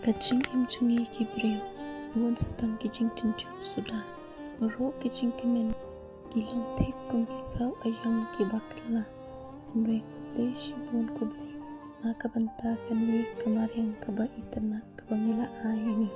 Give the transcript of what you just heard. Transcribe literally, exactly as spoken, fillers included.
Ka jingim jong ngi ki briew, bun sa tang ki jingtynjuh suda, baroh ki jingkmen ki long thik kum ki saw aïom kiba kylla. Hynrei khublei shibun khublei na ka bynta kane ka mariang kaba itynnad kaba me la ai ïa ngi.